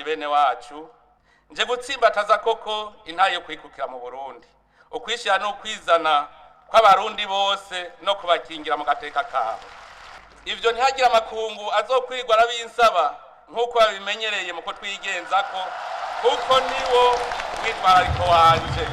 Bene wacu, nje gutsimbataza koko intahe yo kwikukira mu Burundi, ukwishyira n'ukwizana kw'Abarundi bose no kubakingira mu gateka kabo. Ivyo ntihagire amakungu azokwirwa arabinsaba nk'uko babimenyereye mu kutwigenzako, kuko niwo mwitwarariko wanje.